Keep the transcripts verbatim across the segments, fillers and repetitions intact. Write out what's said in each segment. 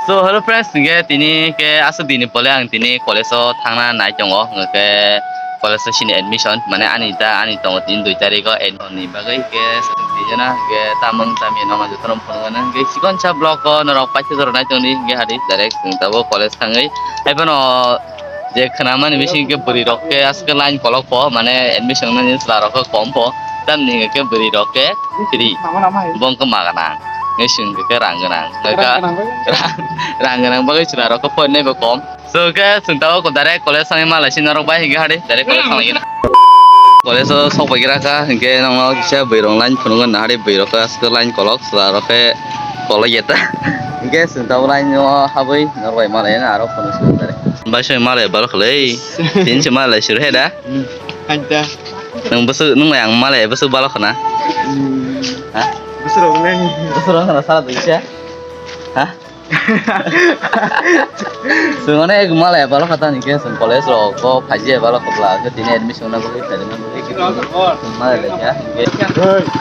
So, hello friends, hingke tini ke aswk dini pole ang tini college o thangna nai tongo, hingke college o sini admission, mane ani ta, ani tongo tini dui tarikh o admission ni bagwi, hingke tini jona, hingke tamung tami no ma jotono phunukgana, hingke chikon sa vlog o norok paisa jora nai tongdi, hingke hadi direct chwng tabuk college thangwi, haiphano je khwnamani bising ke bwrwi rok ke aswk line kolok po, mane admission nani chwla rok ke kom po, tamni hingke bwrwi rok ke free, bong ke magana, ngai sing ke rang gwnang, ngai ka rang gwnang bagwi chwla rok ke poinai bo kom. So ke chwng tabuk direct college thangwi malai si norok bai hingke hadi direct college thangwi. College o sok bai gira ka hingke nongno kisa bwrwi rok line phunukgo nahari bwrwi rok ke aswk line kolok chwla rok ke kolok yeta hingke chwng tabuk line o habwi norok bai malai aro phunuk si direct. Bai soi malai bal khlai. Tin se malai sir he da. Hmm. Kanta. Nung besok nung yang malai besok balok khna. Hmm. Ha? Besok nang. Besok nang khna sala dui se. Ha? Sungone ek malai balok khata ni ke sung college ro ko phaji balok khobla ke tini admission na boli phaji na boli ke malai le ya.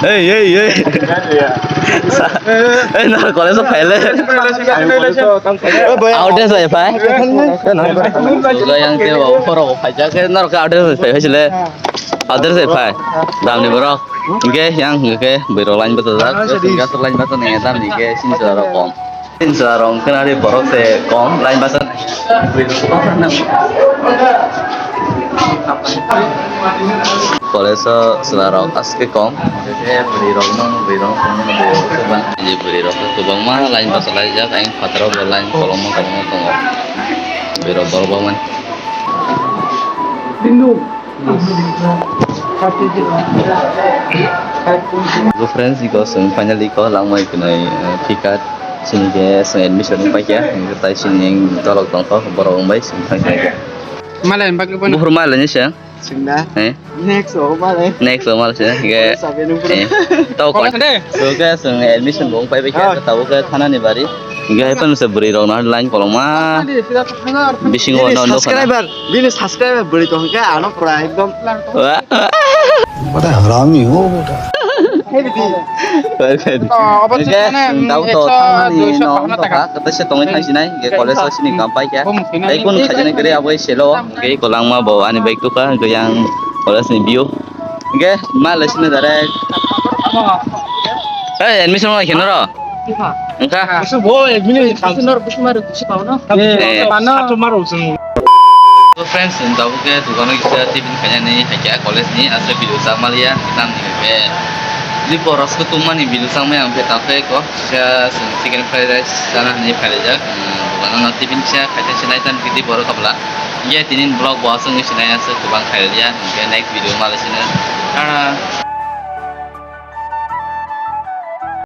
Hey, hey, hey. Hey, na college o phaile. Audience bai phai. Ulo yang te bo, phoro bo phaijak, norok audience bai phai sile. Audience bai phai. Damni borok. Hingke yang hingke bwrwi rok line bwchajak. Gas line bwchajak ni damni ke sinsa rok kom. Sinsa rok kena ri borok se kom line bwchajak. College o chwla rok aswk kom. Hingke bwrwi rok no, bwrwi rok no, bwrwi rok kwbang. Bwrwi rok kwbangma line bwchalaijak, ayang phataro bo line kolokma kolokma tongo. Bwrwi rok borok bangmani. Hello friends, iko chwng finally ko langmai kwnwi, eh, phika chini ke chwng admission wng paikha, hingke tai chini yang tolok tongkha, borok wng bai chwng thang kha. Malai bagwi bono. Buphur malai ni se. Chwngna. Eh? Next o malai. Next o malai se. Hingke. Sabi nung. Eh. Tau kon. College de. So ke chwng admission bo wng pai bai kha, ah, tabuk ke thana ni bari. Hingke hai phano se bwrwi rok no line kolokma. Bisingo bini no, no, subscriber, bini subscriber bwrwi tong khe ano pura ekdom. Wah. Bada harami ho beta. Obo hingke, chwng tabuk to ekso, thangmani duiso no bahana wngtokha, taka. Kwtaisa tongwi thangsinai, hingke college o sini kam paikha. Tei kunu khaijani kwrwi abo selo, hingke kolangma bo ani bike tukha, hingke yang college ni view. Hingke ma lesini direct. Hey, admission wngkha noro? Wngkha. Busu bo ek minute. Busu nor, busu maru, busu pao no? Eh. Pano. Sato maru sung. So friends, chwng tabuk ke dukano kisa tiffin khainani hai khe college ni aswk video chak maliya, tamni hwnkhe Tripura rok tongmani video chak maya hwnkhe tabuk ko kisa chwng chicken fried rice chana hinwi phailaijak. Dukano no tiffin kisa khaisa sinai tamni hwnkhe Tripura rok kabla. Ye tinin vlog bo aswk wngwi sinai aswk kwbang khailiya, hwnkhe next video malai sino. Tata.